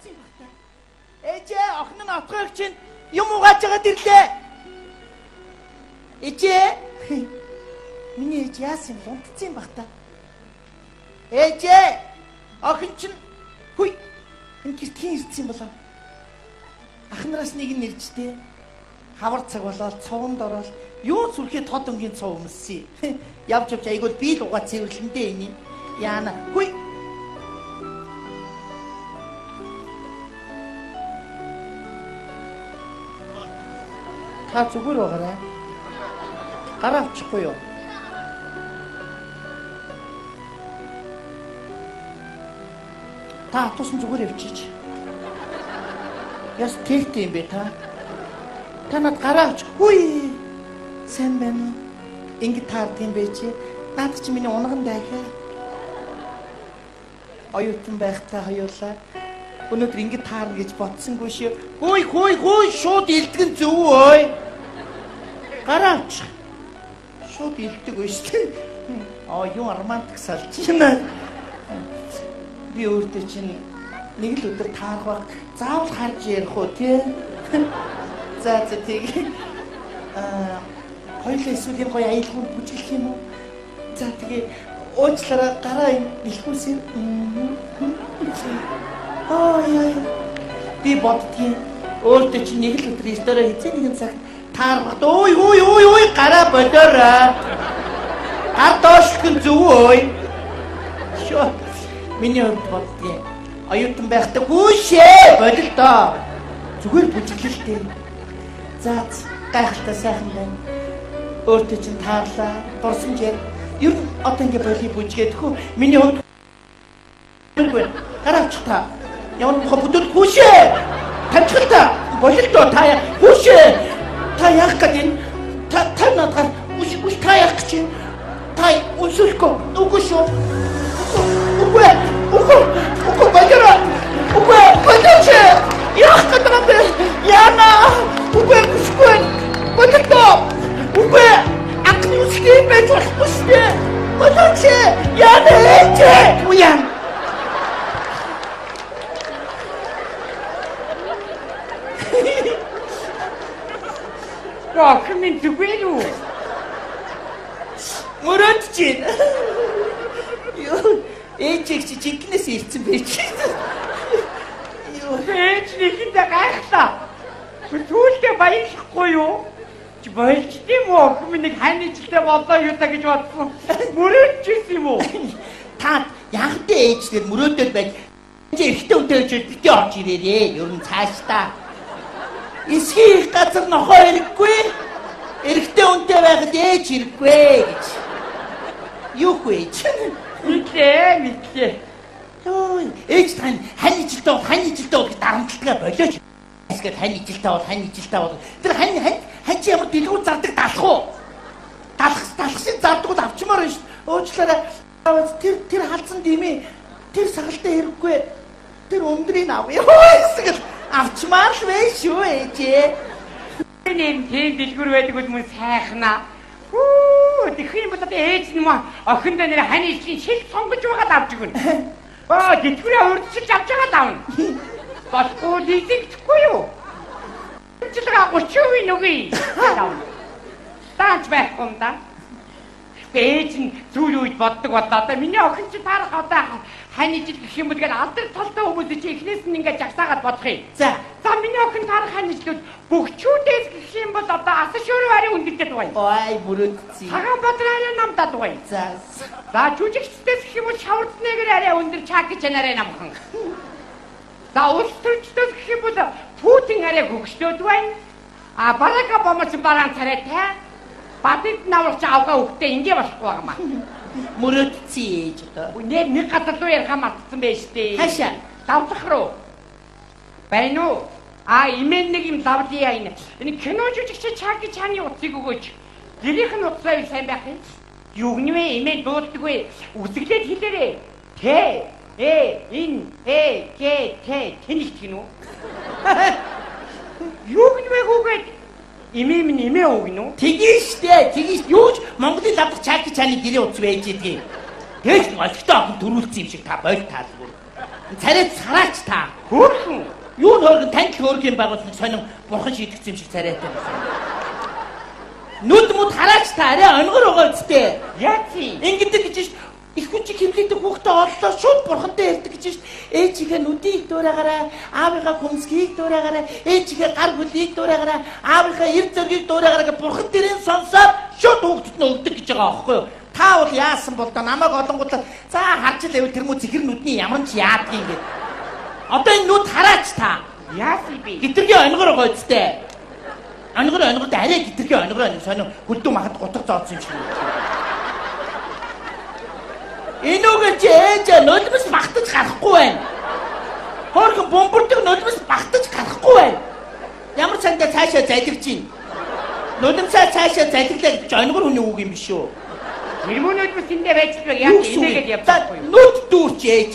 Унтцсан юм баг та. Ээжээ охин нь отгоог чинь юм угааж байгаад ирлээ. Ээжээ. Миний ээж яасан юм унтцсан юм баг та. Ээжээ охин чинь хүй энэ гэртхийн ирсэн болоо. Ах нараас нэг нь иржтэй. Хавар цаг болоод цуванд ороод юу зүрхээ тод өнгийн цув өмссөн. Явж явж айгуул би л угаа цэвэрлэндээ энэ. Яана хүй. Та зүгээр байгаарай. Гараа авчихгүй юу? Та атуусан зүгээр явчих. Яс тэлтэй юм бэ та? Та над гараа авч. Хүй. Сайн байна уу? Ингэ таард юм бэ чи? Наад чи миний унган дайхаа. Оюутан байхдаа хоёулаа өнөөдөр ингэ таарна гэж бодсонгүй шүү. Хүй хүй хүй шууд илтгэн зөв ой. Гараа авчих. Шууд илдэг үү шүү дээ. Аа юу романтик салж байна. Би өөртөө чинь нэг л өдөр таарах баг. Заавал харж ярих уу тий? За за тэг. Аа хоёулаа эсвэл энэ гоё аялгаунд бүжиглэх юм уу? За тэгээ уучлаарай гараа юм бэлхүүсээр. Аа яа. Би боддгийн өөртөө чинь нэг л өдөр эртээрээ хэзээ нэгэн цагт таарах. Ой ой ой ой гараа бодоорой. Гар доошлох нь зөв ой. Шоо. Миний хувьд боддгийн. Оюутан байхдаа гүйшээ бололдоо. Зүгээр бүжиглэлтэй. За гайхалтай сайхан байна. Өөртөө чинь таарлаа. Дурсамж яар. Ер нь одоо ингэ болий бүжгээд хөө. Миний хувьд үгүй. Гараа авчих та. Ямар мохо бүдэл гүйшээ. Тавьчих та. Бололдоо та гүйшээ. Та яах гээд энэ та та надгаар үш үш та яах гэж байна? Та үнсэхгүй. Үгүй шүү. Үгүй. Үгүй. Үгүй болоорой. Үгүй болооч. Яах гээд байгаа юм бэ? Яна. Үгүй үсгүй. Бололдоо. Үгүй. Анхны үсгийн байж болохгүй шүү дээ. Болооч. Яна ээжээ. Уян. Охин минь зүгээр үү? Мөрөөд чинь. Юу ээжийг чи жинкнээс ирсэн байж. Юу Ээж нэхэндээ гайхлаа. Сүүлдээ баярлахгүй юу? Чи болчт юм уу? Охин минь нэг хань ижилтэй боллоо юу та гэж бодсон. Мөрөөдч ирсэн юм уу? Та янхтай ээж тэр мөрөөдөд байж. Чи эрэгтэй хүнтэй байж битээ орж ирээрээ. Ер нь цаашдаа. Эсхий их газар нохоо ирэхгүй. Эрэгтэй хүнтэй байхад ээж ирэхгүй гэж. Юу хөө ээж? Мэдлээ, мэдлээ. Йоо, ээж тань хань ижилтэй бол хань ижилтэй бол гэж дарамтлагаа болооч. Эсгээд хань ижилтэй бол хань ижилтэй бол тэр хань хань хань чи ямар дэлгүүр зардаг далах уу? Далах далах шиг зардгууд авчмаар байна шүү. Уучлаарай. Тэр тэр халдсан димээ тэр сагалтай хэрэггүй. Тэр өндрийг авъя. Эсгээд авчмаар л вэ шүү ээжээ. Энэ тийм дэлгүүр байдаг бол мөн сайхнаа. Хүү, тэгэх юм бол одоо ээж нь мөн охиндоо нэр хань ижлийн шил сонгож байгаа л авч өгнө. Аа, тэтгэврээ урьдчилж авч байгаа л авна. Болохгүй лизингдэхгүй юу? Урьдчилгаа 30% өгье. Авна. Даанч байхгүй юм да. Ээж нь зүйл үед боддог боллоо. Одоо миний охин чи таарах одоо хань ижил гэх юм бол гээд алдар толтой хүмүүс чи эхнээс нь ингээд жагсаагаад бодох юм. За, За миний охин таарах хань ижилүүд бөхчүүдээс гэх юм бол одоо асан шөөрөө арай өндөртэй дугай. ой мөрөөдсөн. Цагаан бадраа арай намдаад дугай. За, За жүжигчдээс гэх юм бол шаварднэгэр арай өндөр чак гэж арай намхан. За улс төрчдөөс гэх юм бол Путин арай хөгжлөөд байна. А Барак Обама ч бараан царайтай. Бадид наварч авгаа өгтөө ингэ болохгүй байгаа маа. Мөрөөдсөн ээж одоо. Нэр нэг газар руу ярих мартсан байж тээ. Хаашаа? Давлах руу. Байна уу? А имэн нэг юм лавлия энэ. Энэ кино жүжигч Чаки Чаны утсыг өгөөч. Гэрийнх нь утсаа юу сайн байх юм? Юу гэнэ имэн дууддаггүй. Үсгэлээд хэлээрэй. Т Э Н Э Г Т тэнийх гэнэ үү? Юу гэнэ хүүгээд имээ минь имээ өгнө үү? Тэгин штэ, тэгин штэ. Юу ч Монголын лавлах Чаки Чаны гэрээ утас байж идгийг. Тэгэж олигтой охин төрүүлсэн юм шиг та боль таалгүй. Царай цараач та. Хөөрхөн. Юу н хөөрхөн танд л хөөрхөн юм байгуул нэг сонин бурхан шийдэгдсэн юм шиг царайтай байсан. Нүд мүд хараач та арай онгор байгаа үсттэй. Яа чи? Ингэдэг гэж ш. Их хүн чи хэмлээдэг хүүхдээ оллоо шууд бурхантай ярьдаг гэж ш. Ээжийнхээ нүдийг дуурайгаарай, аавынхаа хүмсгийг дуурайгаарай, ээжийнхээ гар хөлийг дуурайгаарай, аавынхаа эр зөргийг дуурайгаарай гэж бурхан дэрэн сонсоод шууд хүүхдэд нь өгдөг гэж байгаа аахгүй юу? Та бол яасан бол доо намайг олонгуудлаа за харж л байвал тэр мүү зэхэр нүдний ямар ч яадгийг ингэ. Одоо энэ нүд хараач та. Яасан бэ? Гитэргийн онгор байгаа үсттэй. Онгор онгорд арай гитэргийн онгор нэг сонин хөлдөө махад гутга зооцсон юм шиг. Энүүгээр чи ээж нулимс багтаж гарахгүй байна. Хөөрхөн бөмбөрдөг нулимс багтаж гарахгүй байна. Ямар сандаа цаашаа залгиж чинь. Нулимсаа цаашаа залглаа гэж онгор хүний үг юм биш үү? Тэрмүү нулимс эндээ байж л яг инээгээд явчихгүй юу? Нүд дүүрч ээж.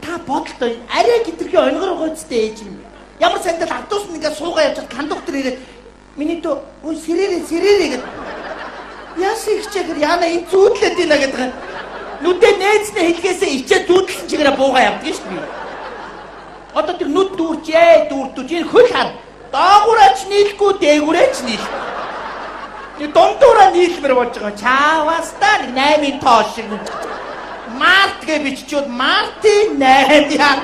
Та бодлоо арай гитэрхий онгор байгаа үстэй ээж юм. Ямар сандаа автобус нь ингээд суугаа явж кондуктор ирээд миний дөө ой сэрээрээ сэрээрээ гэд. Яасан ихчээхэр яана энэ зүүдлээд байна гэдэг. Нүдээ нээцнээ хэлгээсээ ичээ зүүдлсэн чигээрээ буугаа явдаг шүү дээ. Одоо тэр нүд дүүрчээ дүүрдүүч энэ хөл хар. Доогуураач нийлэхгүй дээгүүрээч нийлэхгүй. Нэг дундуураа нийлмэр болж байгаа. Чаавастаа нэг 8-ын тоо шиг. Март гэж биччихүүд Мартын 8 яа.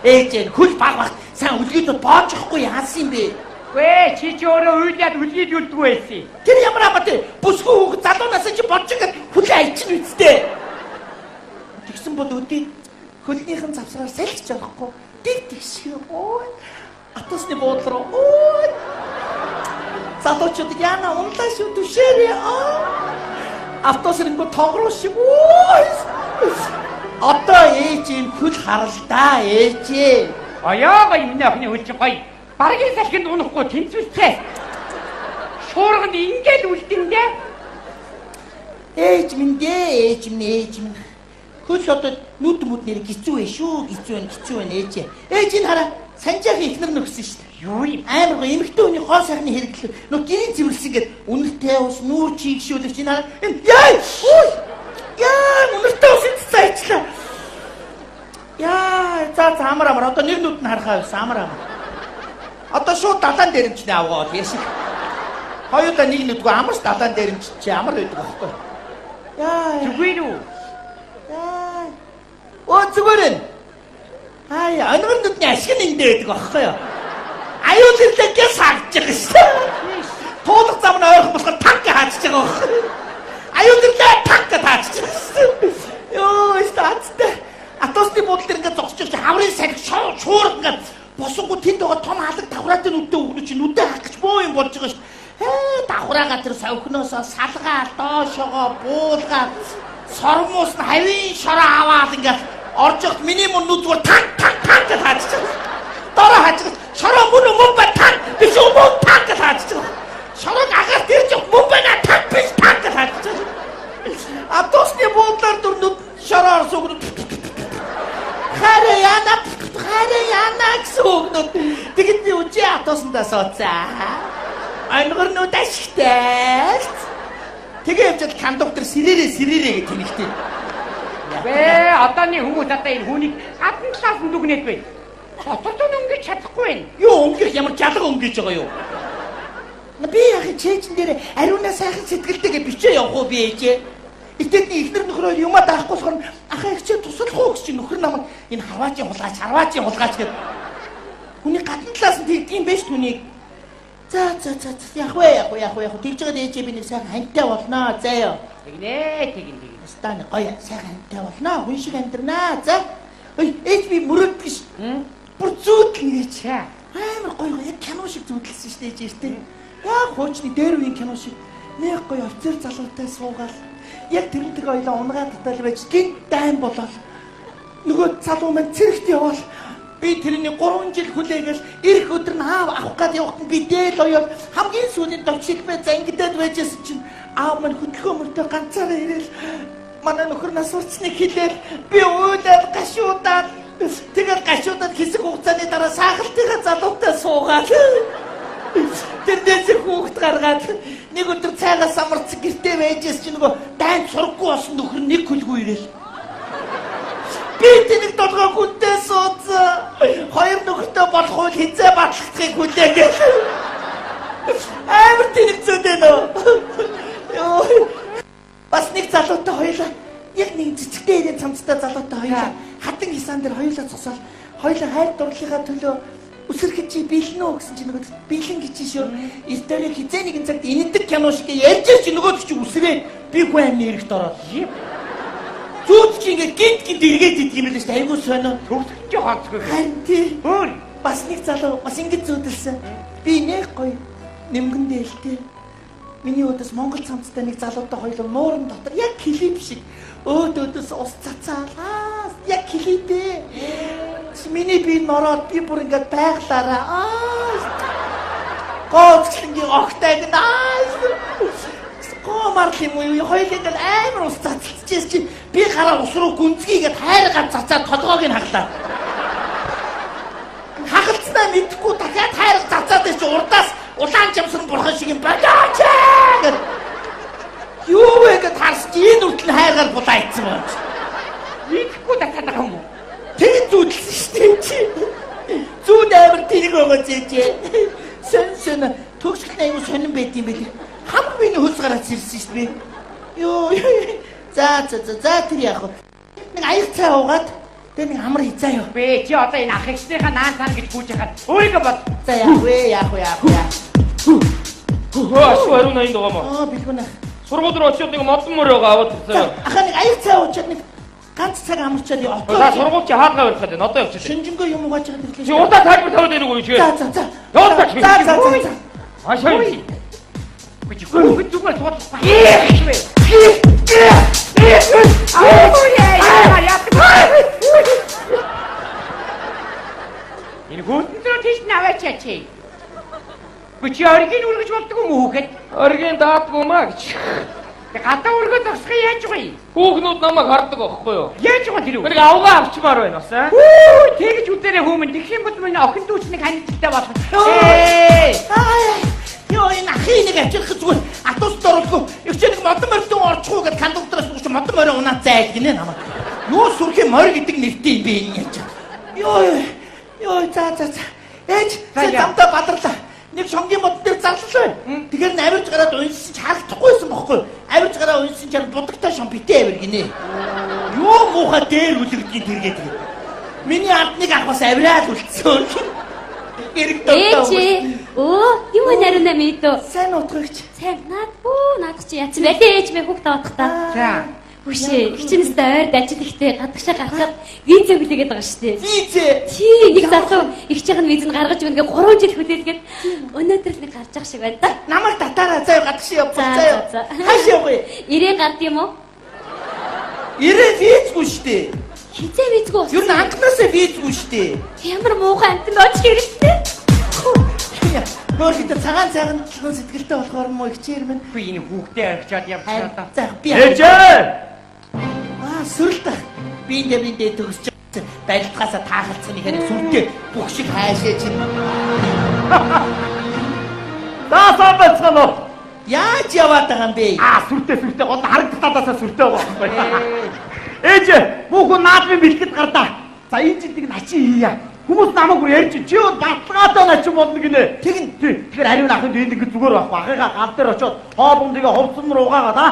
Ээж энэ хөл баг баг сайн үлгийдүүд боожохгүй яасан юм бэ? Вэ чи ч өөрөө уйлаад үлгийд үлдгүй байсан. Тэр ямар хамаатай бүсгүй хүүхэд залуу насны чи бодож ингээд хүлээ айчин үсттэй. Тэгсэн бол өдий хөлнийхэн завсраар салхич орохгүй дэг тэгшээ. Ой атусны буудлын руу. Ой залуучууд яана унлаа шүү түшээрээ. Автобус ирэнгүү тоогруу шиг. Ой одоо ээж юм хөл харалдаа ээжээ. Оёо гоё миний охины хөл чи гоё. Баргийн салхинд унахгүй тэнцвэртэй. Шуурганд ингээд үлдэндээ. Ээж минь дээ, ээж минь, ээж минь. Хөл одоо нүд мүд нэр гизүү ээ шүү, гизүү байна, гизүү байна ээжээ. Ээж энэ хараа, Санжаагийн эхнэр нөхсөн шүү дээ. Юу юм? Амар гоё эмэгтэй хүний хоо сайхны хэрэглэл. Нөх гэрийн цэвэрлсэн гээд үнэртэй ус нүүр чийгшүүлэгч энэ хараа. Энэ яа! Үй! Яа, үнэртэй ус эцсээ айчлаа. Яа, за за амар амар одоо нэг нүд нь харахаа байсан амар амар. Одоо шууд далайн дээрэмчний авгаа бол яшиг. Хоёулаа нэг нүдгүй амарч далайн дээрэмч чи амар байдаг аахгүй. Яа. Зүгээр үү? Яа. Оо зүгээр нь. Аа, онгор нүдний ашиг нь энд байдаг аахгүй юу? Аюул ирлээ гэж сагж байгаа шүү. Туулах зам нь ойрхон болохоор танк хаачж байгаа аахгүй. Аюул ирлээ танк хаачж байгаа шүү. Йоо, стацтай. Атосны буудлын дээр ингээд зогсож чи хаврын салхи шуурга ингээд босонгоо тэнд байгаа том халаг давхраатай нүдтэй өгнө чи нүдээ хах гэж боо юм болж байгаа шүү. Ээ давхраагаа тэр совхиноосоо салгаа доошогоо буулгаа сормуус нь хавийн шороо аваад ингээд орж явахт миний мөн нүд зүгээр танк танк танк гэж хааччих. Дороо хааччих. Шороо мөн мөн ба танк биш мөн танк гэж хааччих. Шороог агаар дэрж явах мөн байна танк биш танк гэж хааччих. Автобусны буудлаар дүр нүд шороо орсон өгнө. Хараа яна хараа яна гэсэн өгнөд. Тэгэд би үжи автобусандаа сууцаа. Онгор нүд ашигтай. Тэгээ явж кондуктор сэрээрээ сэрээрээ гэж тэнэгтэй. Вэ одооны хүмүүс одоо энэ хүнийг гадна талаас нь дүгнээд байна. Дотор нь өнгөж чадахгүй байна. Юу өнгөх ямар жалга өнгөж байгаа юу? Би яг чэйжэн дээр ариунаа сайхан сэтгэлтэйгээ бичээ явах уу би ээжээ? Итэдний эхнэр нөхрөө юмаа даахгүй болохоор ахаа ихчээ туслах уу гэж чи нөхөр намайг энэ харваачийн хулгайч харваачийн хулгайч гэд. Хүний гадна талаас нь тэгдэг юм биш түүнийг. За за за яг вэ яг вэ яг вэ яг тэгж байгаа ээжээ би нэг сайхан хантай болноо заяа. Тэгнэ тэгнэ тэгнэ. Стан гоё сайхан хантай болноо хүн шиг амьдрнаа за. Ой ээж би мөрөөддөг ш. Бүр зүүдэл нэг ээж. Амар гоё гоё яг кино шиг зүүдэлсэн ш ээж эртээ. Яг хуучны дээр үеийн кино шиг нэг гоё офицер залуутай суугаал яг тэрнтэйг ойлоо унгаа татал байж гинт дайн болол нөгөө залуу маань цэрэгт яваал би тэрний 3 жил хүлээгээл ирэх өдөр нь аав авах гад явахад би дээл оёол хамгийн сүүлийн товчилмээ зангидаад байжсэн чинь аав маань хөдөлгөөн мөртөө ганцаараа ирээл манай нөхөр нас урцныг хэлээл би уйлаад гашуудаад тэгэл гашуудаад хэсэг хугацааны дараа саахалтынхаа залуутай суугаад тэрнээс хүүхэд гаргаад нэг өдөр цайгаас амарц гэртээ байжээс чи нөгөө дайн сурггүй болсон нөхөр нэг хөлгүй ирээл. Би тэнэг толгой хүнтэй суудсан. Хоёр нөхөртэй болох хууль хизээ батлагдахыг хүлээгээл. Амар тэнэг зүйдэ нөө. Йоо. Бас нэг залуутай хоёлаа яг нэг цэцэгтэй ирэн цамцтай залуутай хоёлаа хатан хисаан дээр хоёлаа зогсоол хоёлаа хайр дурлалынхаа төлөө үсрэхэд чи бэлэн үү гэсэн чи нөгөө бэлэн гэж шүү. Эртээрээ хизээ нэгэн цагт инэдэг кино шиг ярьж чи нөгөө чи үсрээ би хүн амны эрэгт ороод. Зүүд чи ингээ гинт гинт эргээд идэх юм л шүү дээ. Айгуу сонио. Төгсгөн чи хонцгүй. Харин тий. Өөр бас нэг залуу бас ингэж зүүдэлсэн. Би нэг гоё нэмгэн дээлтэй. Миний өдөөс Монгол цамцтай нэг залуутай хоёлоо нуурын дотор яг клип шиг өөд өөдөөс ус цацаалаа. Яг клипээ. Миний бие нороод би бүр ингээд байглаараа. Аа. Гоцлонгийн огтайг наа. Гомар юм уу? Хоёул ингээд амар ус цацалчээс чи би гараа ус руу гүнзгийгээд хайргаа цацаад толгойг нь хаглаа. Хагалцнаа мэдхгүй дахиад хайрга цацаад чи урдаас улаан жамсан бурхан шиг юм болооч гэд. Юу вэ гэд харс чи энэ хүртэл хайргаар булаа ицсэн юм. Мэдхгүй татаад байгаа юм уу? Тэгэн зүүдэлсэн шүү дээ чи. Зүүд амар тэрэг байгаа зээжээ. Сэн сэн төгсгөл аюу сонин байт юм бэл. Хамаг миний хөлс гараад ирсэн шүү дээ. Йоо. За за за за тэр яах вэ? Нэг аяг цай уугаад тэр нэг амар хизаа юу. Бэ чи одоо энэ ах эгчнийхээ наан цаана гэж гүйж яхад өөрийгөө бод. За яах вэ? Яах вэ? Яах вэ? Хөө ашгүй хариу 80 байгаа мó. Аа бэлгүнэ. Сургууль руу очиод нэг модон мөрөөгөө аваад ирсэн. Ахаа нэг аяг цай уучаад нэг ганц цаг амарчаад отоо. За сургууль чи хаалгаа барих гэдэг. Одоо явчих. Шинжэнгөө юм угааж байгаа гэрлээ. Чи удаа тайлбар тавиад байна уу чи? За за за. Яваа За за за за. Ашаа. Үгүй үгүй зүгээр суудлахгүй. Их вэ. Аа яа яа. Энэ хүүтэн рүү тийш наваач чи. Үгүй чи оргийн үргэж болдгоо юм уу хүүхэд? Оргийн даадгүй маа гэж. Гадаа өргөө зогсох яаж байгаа юм? Хүүхнүүд намайг хардаг байхгүй юу? Яаж байгаа тэр үү? Нэг авгаа авчмаар байна бас аа. Хүү, тэгж үзээрэй хүмүүн. Тэгэх юм бол миний охин дүүчнийг ханичлаа болох. Ээ. Йоо энэ ахын нэг авчрах зүгээр атуст оруулахгүй. Их нэг модон морьтон орчихуу гэд кондуктороос үгч модон морь унаа зайл гинэ намайг. Юу сүрхийн морь гэдэг нэртэй юм бэ энэ яаж. Йоо ёо за за за. Ээж замдаа бадарлаа. Нэг шонгийн мод дээр зарлал байна. Тэгэхээр нь авирч гараад унссан ч харагдахгүйсэн бохгүй. Авирч гараа унссан ч будагтай шон битээ авир гинэ. Юу муухай дээр үлэгдгийг тэргээд тэгээд. Миний ард нэг ах бас авираад үлдсэн. Эрэг дөртөө. Ээж өө юм нариуна мэдөө. Сайн утгагч. Сайн наад бүү наадах чи яатсан бэ? Ээж мэ хүүхд таваадах та. За. Хүшээ хичнэстэй ойрд ажил ихтэй гадагшаа гарахад виз хүлээгээд байгаа шүү дээ. Визээ. Тий, нэг залуу ихчийнх нь виз нь гаргаж өгнө гэ 3 жил хүлээлгээд өнөөдөр л нэг гарч ах шиг байна да. Намайг татаараа заяа гадагшаа явах заяа. Хааш явах вэ? 90 гард юм уу? 90 визгүй шүү дээ. Хизээ визгүй болсон. Ер нь анхнаасаа визгүй шүү дээ. Ямар муухай амтан очиж хэрэгтэй. Хөөхөд цагаан цагаан сэтгэлтэй болохоор мó ихчээр минь. Би энэ хүүхдээ авчиад явчихлаа та. За би. Ээжээ. Аа сүрэлт ах. Би энэ биндээ төгсөж барилдгаасаа таахалцсан нэг хэрэг сүртэй бүх шиг хайшаа чинь. За сан байцгаана уу? Яаж яваад байгаа юм бэ? Аа сүртэй сүртэй гол харагдах талаасаа сүртэй байгаа байхгүй. Ээж бүх хүн наадмын бэлтгэд гардаа. За энэ жил нэг начин хийя. Хүмүүс намайг бүр ярьж чи бол баталгаатай начин болно гинэ. Тэгнь. Тэгэхээр ариун ахын энд ингэ зүгээр байхгүй. Ахыгаа гал дээр очиод хоо бумдыгаа хувцсан руу угаагаад аа.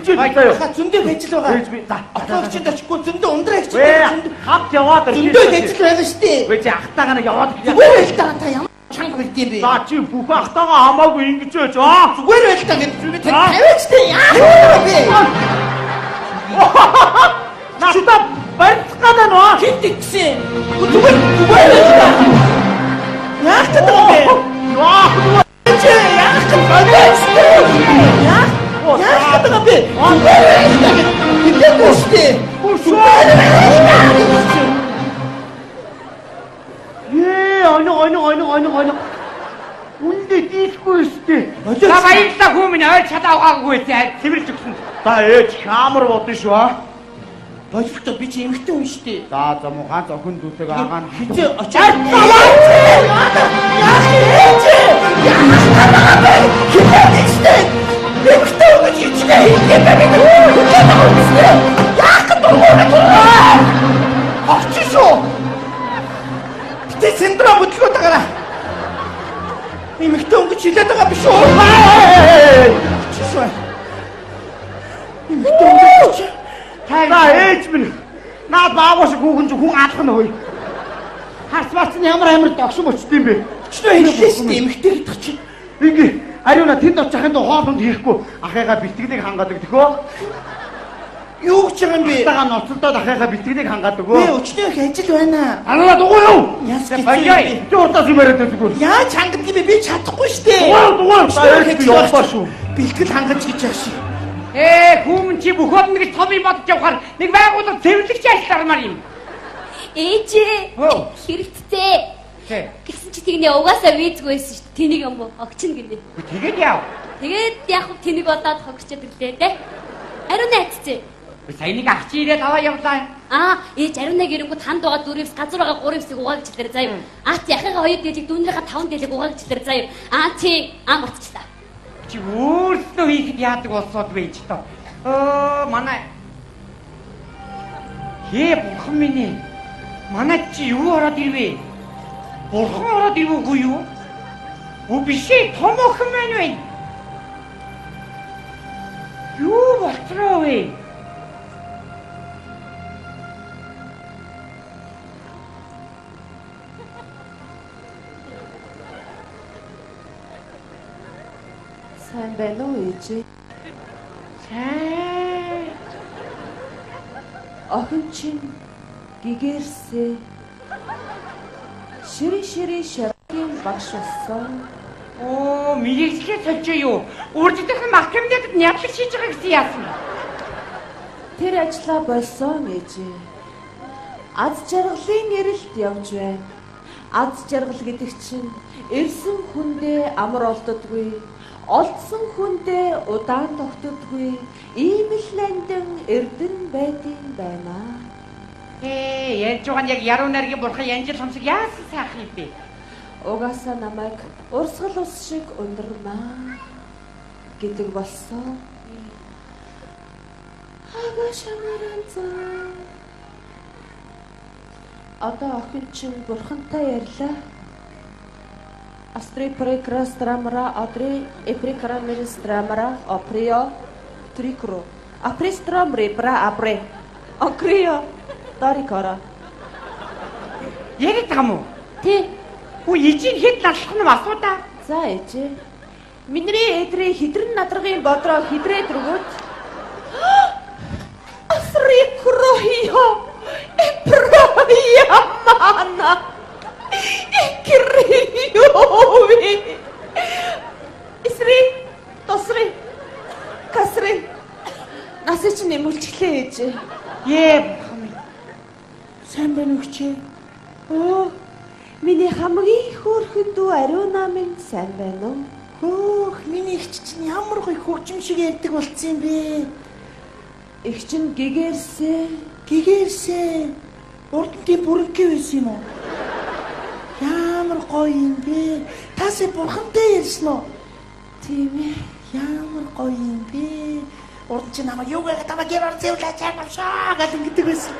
Чи заяа. Ха зөндөө ажил байгаа. Ээж би за отоогчд очихгүй зөндөө ундраа хичээл зөндөө хамт яваад зөндөө ажил байна шүү дээ. Үгүй чи ахтайгаа нэг яваад зүгээр байл та та ямар чанга байд юм бэ? За чи бүх ахтайгаа хамаагүй ингэж байж аа. Зүгээр байл та гэж би тавиач дээ. Яах юм бэ? Надад барьцах гэдэг нөө. Хэн тэгсэн? Зүгээр зүгээр байл та. Яах гэдэг юм бэ? Яах вэ? Чи яах гэж бодож дээ? Яах яах гэдэг юм бэ? Зүгээр байл та гэж хэлээгүй шүү дээ. Зүгээр байл та гэж. Ээ, оно оно оно оно оно. Үндэ дийлэхгүй шүү дээ. За баярлалаа хүү минь ойр чадаа угаагүй зай цэвэрлж өгсөн. За ээж хамар бодно шүү аа. Боловч би чи эмэгтэй хүн шүү дээ. За за муу ганц охин дүүтэйг агаа нь хизээ очоод яах ээж яах гэдэг бэ? Хизээ тийчтэй. Эмэгтэй хүн гэж хичнээн хийх юм бэ? Хизээ байгаа юм шүү дээ. Яах гэдэг вэ? За ээж минь. Наад баагүй шиг хүүхэн чи хүн алах нь хөөе. Харс бац нь ямар амар догшин болчт юм бэ? Өчнөө хэллээ шүү дээ эмэгтэй гэдэг чинь. Ингээ ариуна тэнд очих юм хоол хүнд хийхгүй ахыгаа бэлтгэлийг хангаад өгдөх өө. Юу гэж байгаа юм бэ? Ахтайгаа ноцолдоод ахыгаа бэлтгэлийг хангаад өгөө. Би өчнөө их ажил байна. Анаа дугуй юу? Яс Болио. Чи урдаас юм яриад байдаг үү? Яаж хангадаг юм бэ? Би чадахгүй шүү дээ. Дугуй дугуй. Өчнөө их ажил явбаа байна. шүү. Бэлтгэл хангаж гэж яах шиг. Хүүмэн чи бүх болно гэж том юм бодож явахаар нэг байгууллага цэвэрлэгч ажиллармаар юм. Ээжээ. Хөө. Хэрэгтцээ. Тэ. Тэгсэн чи тэгнэ угаасаа визгүй байсан шүү дээ. Тэнийг юм уу? Огчин гинэ. Тэгээд яав. Тэгээд яг хөө тэнийг болоод хогчоод ирлээ те. Ариун айццээ. Сая нэг ах чи ирээд аваа явлаа. Аа, ээж ариун гэрэнгүүт ханд байгаа 4-с газар байгаа 3-ыг угаа гэж хэлээр заяа. Аа, тий ахыгаа 2 дээлийг дүүнийхээ 5 дээлийг угаа гэж хэлээр заяа. Аа, тий аа мартчихлаа. Чи өөрсдөө хийхэд яадаг болсоод байж тоо. Манай Хээ бурхан минь ээ. Манай чи юу ороод ирвэ? Бурхан ороод ирв үгүй юу? Үгүй биш ээ, том охин маань байна. Юу болцроо вэ? Сайн байна уу ээжээ? Сайн. Охин чинь гэгэрсээ. Шири шири шаргийн багш болсон. Оо, мэрэгчлээ сольжээ юу? Уржидах нь мах гэмнэдэд нядлаг шийж байгаа гэсэн яасан? Тэр ажлаа болсон ээжээ. Аз жаргалын эрэлт явж байна. Аз жаргал гэдэг чинь ирсэн хүндээ амар олддоггүй, олдсон хүндээ удаан тогтдоггүй. Ийм л нандин эрдэн байдын байна. Ярьж байгаа нь яг яруу найргийн бурхан янжил хомсог яасан сайхан юм бэ? Угаасаа намайг урсгал ус шиг ундирнаа гэдэг болсон. Ага шамаранцаа. Одоо охин чинь бурхантай ярьлаа. Астри прекрастрамра адри эприкрамеристрамра оприо трикро. Апристрамри бра абре. Окрио дарикара. Яриад байгаа юм уу? Тий. Үгүй ижин хэд наслах нь асуудаа. За ээжээ. Миний эдрээ хидрэн надрагын бодроо хидрээ дөргөөд. Асри крохио. Эпроя мана. Икриови. Исри тосри. Касри. Насыг чинь нэмүүлчихлээ ээжээ. Ээ бурхан минь. Сайн байна уу хчээ? Оо. Миний хамгийн хөөрхөн дүү Ариуна минь сайн байна уу? Хөөх, миний эгч чинь ямар гоё хөгжим шиг ярьдаг болцсон юм бэ? Эх чинь гэгэрсээ. Гэгэрсээ. Урд нь тийм бүрэнхий байсан юм уу? Ямар гоё юм бэ? Тасаа бурхантай ярьсан уу? Тийм ээ. Ямар гоё юм бэ? Урд чинь намайг юу гэхэд намайг гэр ор зэвлээ чамшаа гэж ингэдэг байсан.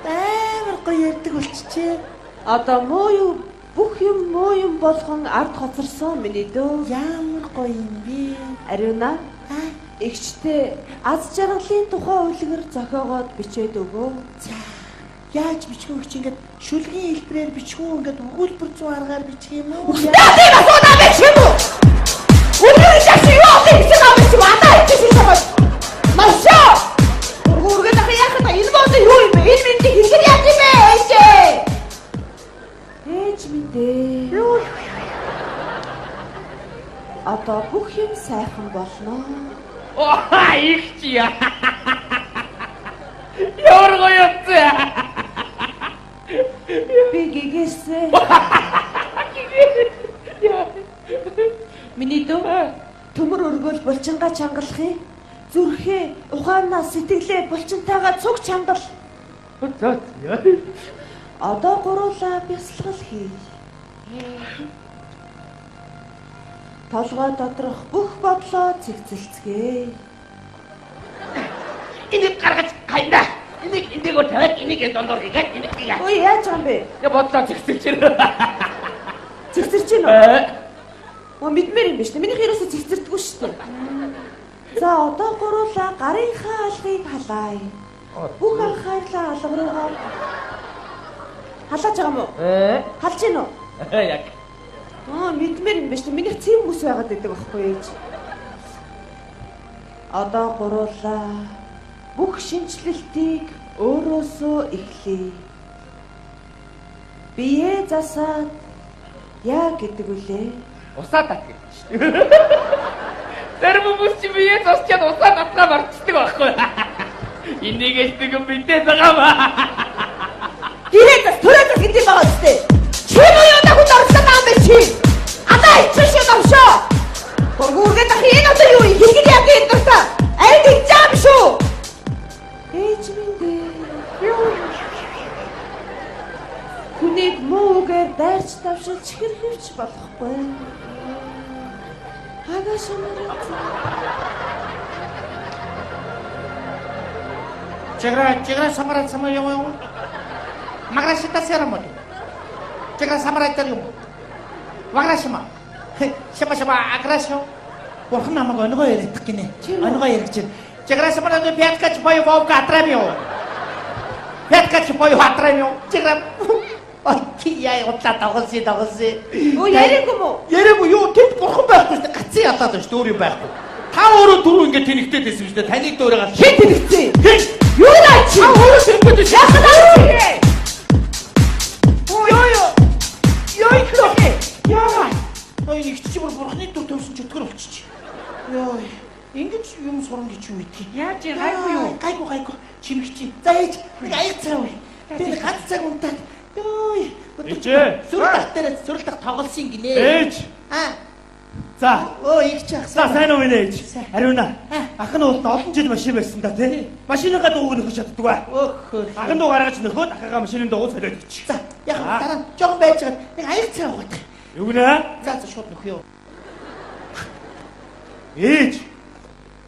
Амар гоё ярьдаг болчихжээ. Одоо муу юу бүх юм муу юм болгон ард хоцорсон миний дөө. Ямар гоё юм бэ? Ариуна Аа, эгчтэй аз жаргалын тухай үлгэр зохиогоод бичээд өгөө. за. Яаж бичих вэ чи ингээд шүлгийн хэлбэрээр бичих үү ингээд өгүүлбэр зүүн аргаар бичих юм уу? Тийм асуудаа байж юм уу? Үлгэр жаш юу авах гэсэн юм чи вадаа хийчихсэн юм байна. Машаа. Үргэлж ах яах вэ? Энэ мод юу юм бэ? Энэ мэндийг хэрэг яах юм бэ? Ээжээ. Ээж минь дээ. Юу Одоо бүх юм сайхан болно. Оо, их чи яа. Ямар гоё юмцээ. Би гэгэрсээ. Миний дүү төмөр өргөөл булчингаа чангалах юм. Зүрхээ, ухаанаа, сэтгэлээ булчинтайгаа цуг чангал. За. Одоо гуруулаа бясалгал хий. Толгой доторх бүх бодлоо цэгцэлцгээе. Энийг гаргаж гайна. Энийг эндэгөө тавиад энийг энэ дундуур хийгээд энийг хийгээд. Ой яаж байгаа юм бэ? Я бодлоо зэгцэлж байна. Цэгцэрч гин үү? Оо мэдмээр юм биш үү? Минийх ерөөсөө цэгцэрдэггүй шүү дээ. За одоо гуруулаа гарынхаа алгыг халаая. Бүх анхаарлаа алга руугаа халааж байгаа юм уу? Халж гин үү? Яг. Аа, мэдмээр юм байна шүү. Миний цэм бүс байгаад байдаг байхгүй ээж. Одоо гуруулаа бүх шинчлэлтийг өөрөөсөө эхлэе. Бие засаад яа гэдэг үлээ? Усаа тат гэж шүү. Тэр хүмүүс чи бие засчаад усаа татгаа марчдаг байхгүй. Энийг хэлдэг юм мэдээд байгаа маа. Гэрээ зас, төрөө зас гэдэг юм байгаа үстэй. Чи юу хүн орсон юм бэ чи? Адаа ичсэн шүү новшоо. Гургүүргээд ах энэ одоо юу хэрэгэл яа гэдэг дуртай. Арид ингэж юм шүү. Ээж минь дээ. Хүнийг муу үгээр дайрч давшилж хэрхэвч болохгүй. Ага шамараа. Чигра чигра самара сама юм юм. Магра шита сера мод. Чигра самара тар юм. Вагра шама. Шама шама агра шо. Бурхан намайг өнгөө яриад гинэ. Өнгөө ярих чинь. Чигра самара дэ пяткач боё вовка атрамио. Пяткач боё атрамио. Чигра Ой яа удлаа тоглосон тоглосон. Өө яриаггүй мүү? Яриаггүй юу? Тэнд бурхан байхгүй шүү дээ. Гацсан ялаад байна шүү дээ. Өөр юм байхгүй. Та өөрөө дөрөв ингэ тэнэгтээд байсан шүү дээ. Таныг дөөрэй Хэн тэнэгцээ? Хэн? Юу наа чи? Та өөрөө тэнэгтээд байсан. Яхад аа. Йоо ёо. Ёо ихлээ. Яа. Ой нэг чи бүр бурханы дүр төвсөн чөтгөр болчих. Йоо. Ингэж юм сурна гэж юу гэдгийг. Яаж юм гайгүй юу? Гайгүй гайгүй. Чимэгч. За ээж нэг аяг цай үе. Би нэг ганц цаг унтаад. Йоо. Ээжээ. Сүрэл тах дээр сүрэл тах тоглосон гинэ. Ээж. Аа. За. Өө их чи ах. За сайн уу минь ээж. Ариуна. Аа. Ах нь уулт олон жил машин барьсан да тий. Машиныгаа дууг нөхөж чаддаггүй. Өөхөө. Ахын дуу гаргаж нөхөөд ахыгаа машины дууг солиод өч. За яг дараа нь жоохон байж байгаа нэг аяг цай уугаад. Юу гинэ? За за шууд нөхөө. Ээж.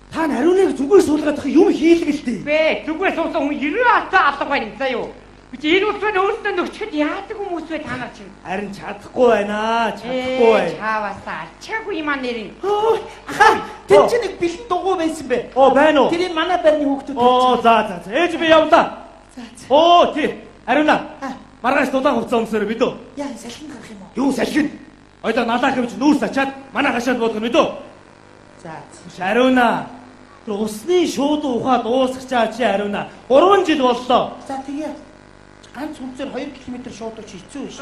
Та нь Ариуныг зүгээр суулгаад ах юм хийлгэлтэй. Бэ зүгээр суусан хүн 90 ата алга байна заа юу. Би чи энэ улсад өөртөө нөхчөд яадаг хүмүүс вэ та нар чинь? Харин чадахгүй байна. Чадахгүй байна. Чаавасаа алчаагүй юм аа нэрин. Өө аха тэр чинь нэг бэлэн дугуй байсан бэ. Оо байна уу? Тэрийг манай байрны хүүхдүүд Оо за за за. Ээж би явлаа. За за. Оо тий. Ариуна. Аа. Маргааш дулаан хувцас өмсөөрэй мэдөө. Яа салхин гарах юм уу? Юу салхин? Ойлоо налаах юм чи нүүрс ачаад манай хашаанд буудах мэдөө. За за. Ариуна. Тэр усны шууд ухаа дуусгачаа чи Ариуна. 3 жил боллоо. За тэгээ. Ганц хүнцээр 2 км шууд чи хэцүү биш.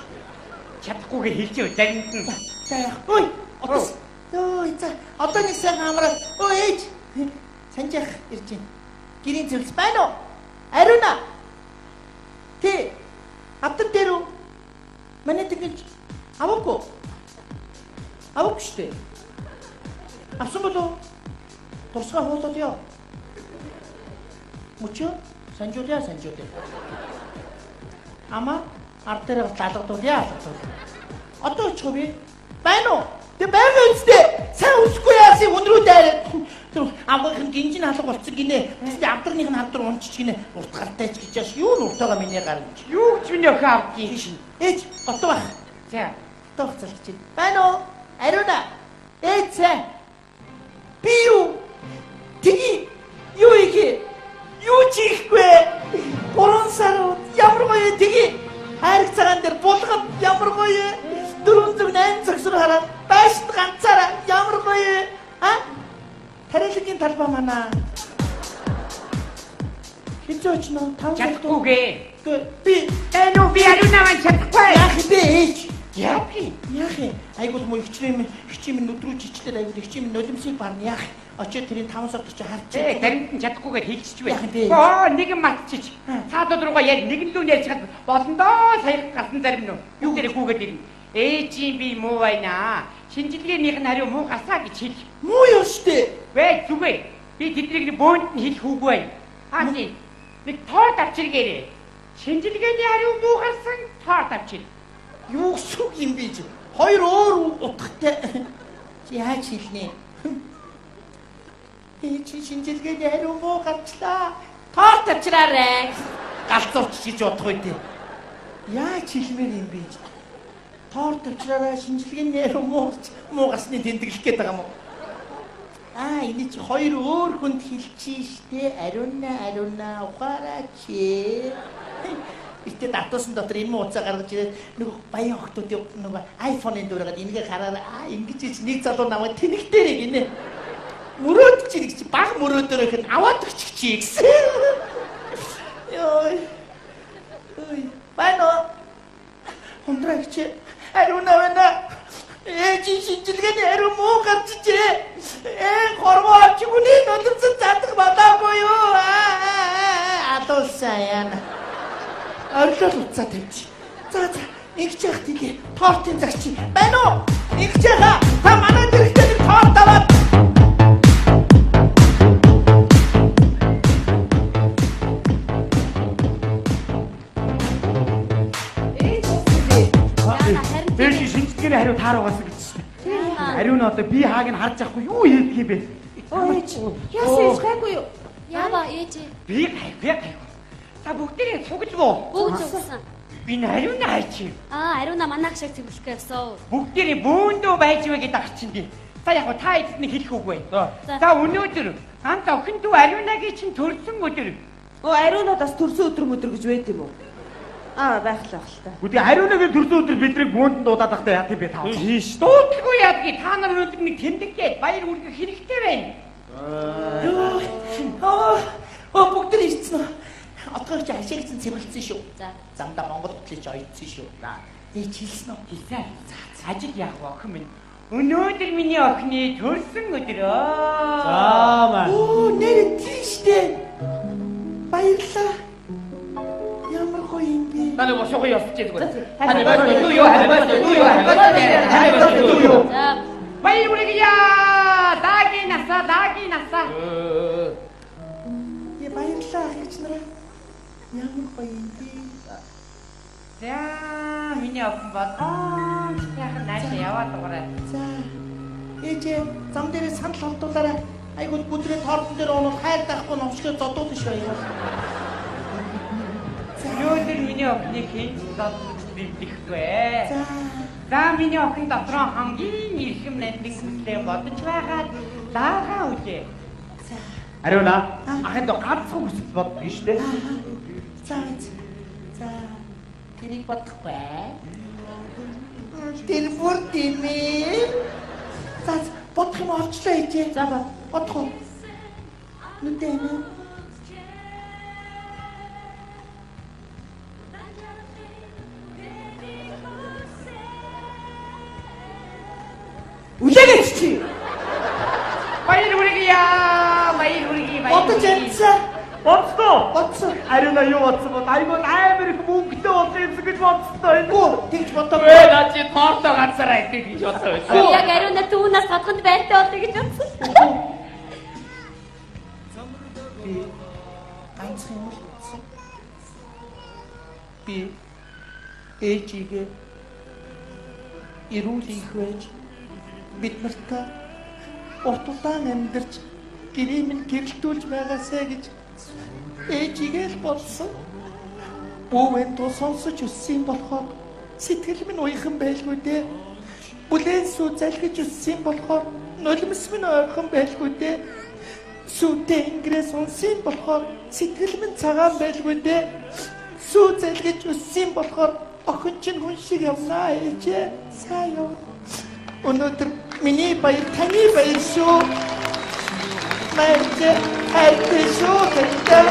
Чадахгүйгээр хэлж яв заримд нь. За яах. Ой отос. Ой за одоо нэг сайхан амраад. Ой ээж. Санжаах ирж байна. Гэрийн зөвлөс байна уу? Ариуна. Тэ. Авдар дээр үү? Манай тэгэж аваагүй. Аваагүй шүү дээ. Авсан болов уу? Турсгаа хуулаад яа. Мөчөө санжуулъя санжуулъя. Ама ард дээр алгадуулъя алгадуулъя. Одоо очих би. Байна уу? Тэг байгаа үстэй. Сайн үсгүй яасан өнрөө дайраад. Тэр авгах нь гинжин алга болцсон гинэ. Тэсний авдарных нь хавдар унчиж гинэ. Урт гартай ч гэж яаш. Юу н уртаага миний гар гэж. Юу гэж миний охин авдгийг. Тийш. Ээж готов ах. За. Готов залгаж байна. Байна уу? Ариуна. Ээж сайн. Би юу? Тгий. Юу их? Юу ч хийхгүй. 3 сар ямар гоё тгий. Хайрг цагаан дээр булган ямар гоё. 408 зөксөр хараад байшин ганцаараа ямар гоё. А? Тариалангийн талбай манаа. Хинзээ очно 5 Чадахгүйгээ. Би Энэ үү би Ариуна маань чадахгүй. яах юм бэ ээж? Яах юм? Яах юм? Айгуул муу ихчрээ ихчийн минь нүд рүү чичлээд айгуул ихчийн минь нулимсыг барна яах? Очоод тэрийн 5 сард очиж харчих. Заримд нь чадахгүйгээр хэлчихэж бай. Яах юм бэ? Оо нэгэн матчиж. Цаадууд руугаа яг нэгэн лүү нэрч чад болондоо сая гарсан зарим нөө. Юу дээр гүгээд ирнэ. Ээжийн би муу байна. Шинжилгээнийх нь хариу муу гасаа гэж хэл. Муу юм штэ. Вэ зүгээр. Би тэднийг бөөнд нь хэлэх үгүй байна. Аа тий. Нэг торт авчиргээрээ. Шинжилгээний хариу муу гарсан торт авчир. Юу гэсэн үг юм бэ чи? Хоёр өөр утгатай. Чи яаж хэлнэ? Чи шинжилгээний хариу муу гарчлаа. Торт авчираарай. Галзуурч гэж бодох үү те. Яаж хэлмээр юм бэ чи? Торт авчираарай шинжилгээний хариу муу муу гарсны тэмдэглэх гээд байгаа юм уу? Аа энэ чи хоёр өөр хүнд хэлчихэн штэ. Ариуна ариуна ухаараач. Гэтэ датуусан дотор энэ муу уцаа гаргаж ирээд нөгөө баян охтуудын нөгөө iPhone-ын дүүргээд энийгээ хараад аа ингэж чи нэг залуу намайг тэнэгтэрэй гинэ. Мөрөөд чи нэг чи баг мөрөөдөрөө ихэд аваад өгчих чи гэсэн. Йой. Ой, байна уу? Хундраа чи ариуна байна. Ээжийн шинжилгээний хариу муу гарч ижээ. Хорвоо авч хүний нулимсан задах болоогүй юу? Алуулсан яана. Орилол уцаа тавьчих. За за, ингэж яах тийгээ. Тортын загч байна уу? Ингэж яхаа. Та манай дэрэгтэй нэг торт аваад Ээж уусгүй. Ээж шинжилгээний хариу тааруугаас гэж шүү дээ. Хариу нь одоо би хааг нь харж авахгүй юу хийдэг юм бэ? Оо ээж. Яасан ээж гайгүй юу? Яава ээж. Би гайгүй гайгүй. За бүгдээрээ цуглав. Бүгд цугласан. Би ариуна хайчих. Аа ариуна манайх шиг цэвэрлэх гэсэн. Бүгдээрээ бөөндөө байж вэ гэдэг ах чинь дээ. За яг та эцэд нэг хэлэх үг байна. За өнөөдөр ганц охин дүү ариунагийн чинь төрсөн өдөр. Оо ариуна бас төрсөн өдөр мөдөр гэж байд юм уу? Аа байхлаа байх л та. Үгүй ариунагийн төрсөн өдөр биднийг бөөнд дуудаад байхдаа яа тийм бэ та? Тийш. Дуудалгүй яадгийг та нар өнөөдөр нэг тэмдэглээд баяр хүргэх хэрэгтэй байна. Йоо. Оо бүгд л ирсэн үү? Отгооч хашаагцсан цэвэрлсэн шүү. За. Замдаа Монгол хөтлөж ойдсон шүү. Ээж хэлсэн үү? Хэлсэн. Ажил яах вэ охин минь? Өнөөдөр миний охины төрсөн өдөр. За маа. Оо нэр тийштэй. Баярлалаа. Ямар гоё юм бэ? Таны бошоо ёсч зүгээр. Happy birthday to you. Happy birthday to you. Happy birthday to you. За. Баяр хүргье. Даги насаа, даги насаа. Яа баярлалаа ах гэж нараа. Ямар гоё юм бэ? За, миний охин болгоом сайхан наашаа яваад дугаарай. За. Ээжээ зам дээрээ санал холдуулаарай. Айгуу бүдрээ тортон дээр уунууд хайр даахгүй новшгүй зодуулна шүү аяа. Өнөөдөр миний охиныг хэн ч зодож бэлдэхгүй. За. За, миний охин дотроо хамгийн эрхэм нандин хүслээ бодож байгаад лаагаа үлээ. За. Ариуна ахын доо ганцхан хүсэл боддог шүү дээ. За. За. Тэрийг бодохгүй. Тэр бүр тийм ээ. За бодох юм олчлоо ээжээ. За бод. Бодох уу? Нүдэ нэ. Үлээгээч чи. Баяр хүргье. Баяр хүргье. Бодож амжсан. Бодсон. Бодсон. Ариуна юу бодсон бод? Айгуу амар их мөнгөтэй болсон юмсан гэж бодсон. Үгүй тэгж бодоогүй. Наа чи торто ганцаараа идэх гэж бодсон байсан. Яг ариуна түүнээс тодгонд байртай болъё гэж бодсон. Би ганцхан юм л бодсон. Би ээжигээ эрүүл их байж бид нартай урт удаан амьдарч гэрээ минь гэрэлтүүлж байгаасай гэж ээжигээ л бодсон. Бүүвэн туу сонсож өссөн болохоор сэтгэл минь уяхан байлгүй дээ. Бүлээн сүү залгиж өссөн болохоор нулимс минь ойрхон байлгүй дээ. Сүүтэй ингэрээс унсан болохоор сэтгэл минь цагаан байлгүй дээ. Сүү залгиж өссөн болохоор охин чинь хүн шиг явнаа ээжээ. Сайн яв. Өнөөдөр миний баяр таны баяр шүү. Мэрчэ хайртай шүү тантай.